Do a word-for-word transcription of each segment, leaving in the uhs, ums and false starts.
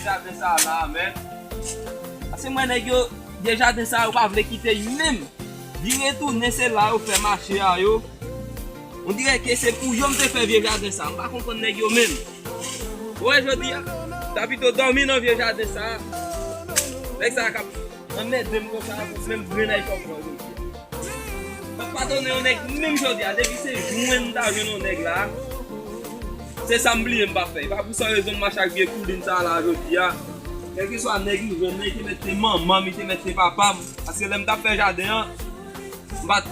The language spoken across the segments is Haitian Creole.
Jaden sa la, men. Paske mwen nèg yo, vye jaden sa yo pa vle kite menm. Vire tounen se la yo fè mache a yo. On dirè ke se pou yo m te fè vye jaden sa. M pa konprann nèg yo menm. Ou wè jodi a, ta pito dòmi nan vye jaden sa. Nèg sa k ap anmède m konsa, menm grenn ay fòk mwen jodi a. M ap padone yon nèg menm jodi a, depi se jwenn m ta jwenn yon nèg la. Se sa m bliye m pa fè. E pa pou san rezon m mache ak vye koulin sa la jodi a. Kèlkeswa nèg m jwenn nan, li te mèt se manman m, li te mèt se papa m. Paske lè m t ap fè jaden an, m pa t,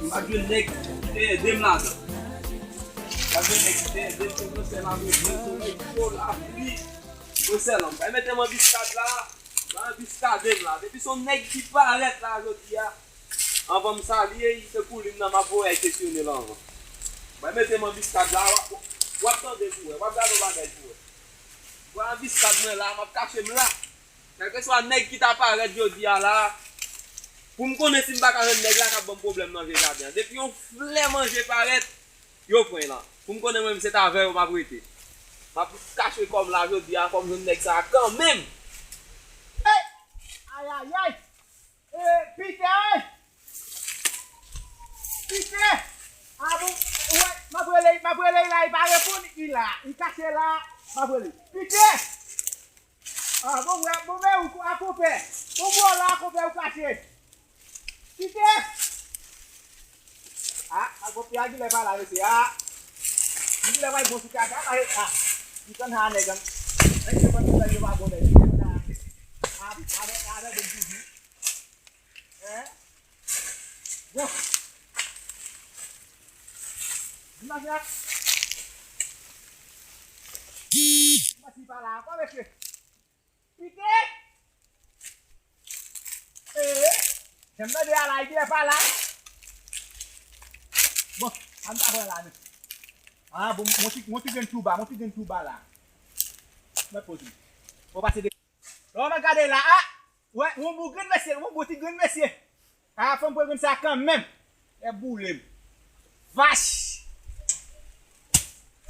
m pa t jwenn nèg ki te ede m ladan. M pa t jwenn nèg ki te ede m, se yon sèl avèk mwen, se yon nèg ki cho lapli. Yon sèl, m pa mete m anbiskad la, m pa anbiskade m la. Depi se yon nèg ki parèt la jodi a, anvan m salye, se koulin nan m ap voye al kesyone l anvan. Mwen mete m anbiskad la, w ap, w ap tande pou wè, w ap gade yon bagay pou wè. Pran anbiskad mwen la, m ap kache m la. Kèlkeswa nèg ki ta parèt jodi a la, pou m konnen si m pa ka jwenn nèg la k ap ban m pwoblèm nan vye jaden an. Depi yon flè manje parèt, yo pran l la. Pou m konnen mwen menm se t avè yo m ap rete. M ap kache kò m la jodi a, fò m jwenn nèg sa a kanmenm. Hey! Ayayay! Eh, Pite! Pite! Ah bon, wè, m ap rele, m ap rele l la, li pa reponn, li la, li kache la, m ap rele. Pite! Ah bon, wè, bon, men ou a konpè. Bon, bon, la, konpè, ou kache. Pite! Ah, a konpè a gilè pa la, mesye, ah. Gilè pa bon sou kaka, ah, ah. Li konn ha nèg an. Nèg yo konn nèg yo pa bon nèg. Ah, avè, avè, bon toujou. Hein? Bon. Di m sa. Di m si pa la ankò, mesye. Pike. Ee. Jan m tande a la, li genlè pa la. Bon, an ta pran la, men. Ah, bon, mon ti, mon ti grenn tou ba, mon ti grenn tou ba la. Mwen poze. Bon, pase de. Lè w ap gade la, a, wè, yon bon grenn mesye, yon bon ti grenn mesye. A, fò m pran grenn sa kanmenm. Lè boule m. Vach!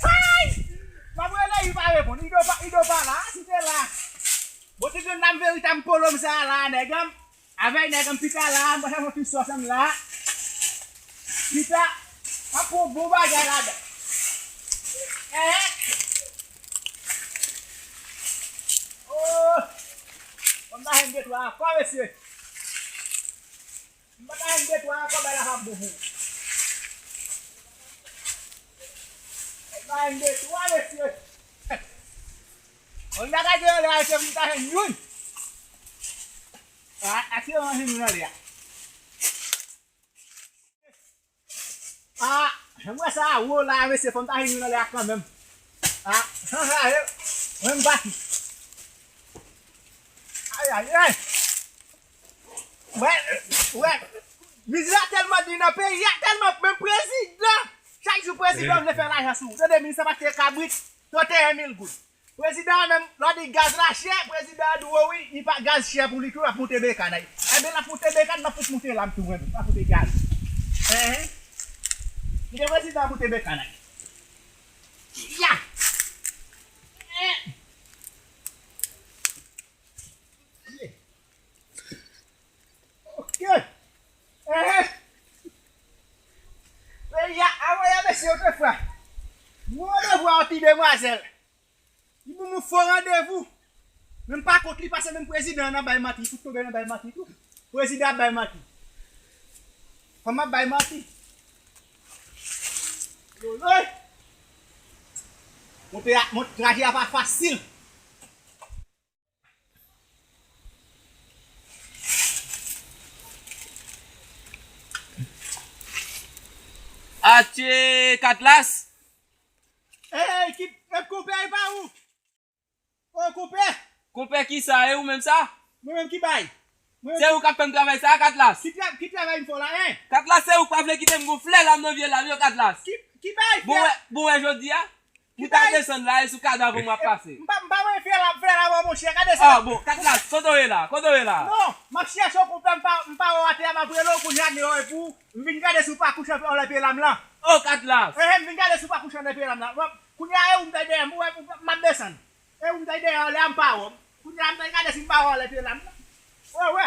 Ay! M ap rele, li pa reponn. Ido pa, Ido pa la, si te la. Bon ti grenn la, m veritab polo m sa la, nèg an. Avèk nèg an pita la, m pral fè yon ti sòs ansanm la. Pita, m ap pran bon bagay ladan. Eh! Oh! Fò m ta jwenn de twa ankò, mesye. M pa ta jwenn de twa ankò, bagay la p ap bon pou ou. Fò m ta jwenn de twa, mesye. Fò m ta gade anlè a, mesye, m ta jwenn youn. A, a, se yon jwenn youn anlè a. Ah, mwen sa a wo la, mesye, fò m ta jwenn youn anlè a kanmenm. Ah, sa sa ye, mwen m pati. Ayayay. Wè, wè, mizè a tèlman di nan peyi a, tèlman, menm prezidan, chak jou prezidan vle fè lajan sou ou. Tande, minis sa pa te kabrit, trannteyen mil goud. Prezidan an menm, lè w di gaz la chè, prezidan an di w wi, li pa gaz chè pou li tou, l ap moute bekàn. Ebyen, l ap moute bekàn, m ap fout moute lam tou, mwen menm, m ap moute gaz. Enhen. Kite prezidan an moute bekàn. Ya! Eh! Ok. Enhen. Peyi a, a voye mesye otrefwa. Mwen randevou a yon ti demwazèl. Li ban mwen fo randevou. Men m pa kont li, paske menm prezidan an ap bay manti, li fout tonbe nan bay manti tou. Prezidan ap bay manti. Fanm ap bay manti. Loloy. Monte a, mont, traje a pa fasil. Atye Katlas. Ey, ki, e, konpè, e pa ou? O, konpè. Konpè kisa, e ou menm sa? Mwen menm ki bay? Mwen menm. Se ou k ap fè m travay sa, Katlas. Ki tra-, ki travay m fè w la, en? Katlas, se ou k pa vle kite m gon flè lam nan vye lam yo, Katlas. Ki, ki bay flè? Bon, wè, bon, wè, jodi a. Ki bay? Ou ta desann la, e sou kadav ou m ap pase. M pa, m pa mwen flè la, flè la, monchè, gade sa. Ah, bon, Katlas, kote w ye la? Kote w ye la? Non, m ap chèche w konpè, m pa, m pa wè w atè a, m ap rele w, kounye a deyò, epi w, m vin gade si w pa kouche anlè pye lam lan. Oh, Katlas. Ehe, m vin gade si w pa kouche anlè pye lam lan. Bon, kounye a, e ou m dèyè m, ou wè, m ap desann. E ou m ta dèyè anlè a, m pa wè w. Kounye a m ta gade si m pa wè w anlè pye la. Wè, wè.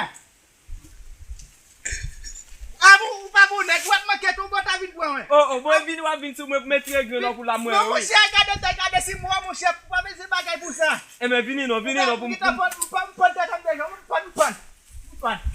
A bon, ou pa bon nèg, ou ap manke tou, bon, ta vin pran, wè. Oh, oh, bon, vin, w ap vin sou mwen pou mete regle nan kou la, mwen, non, wi. Monchè, gade, ta gade si m wè, monchè, pa bezwen bagay pou sa. Enben, vini non, vini non, pou m, pou m, m pann tèt an deja, m pann, m pann. M pann.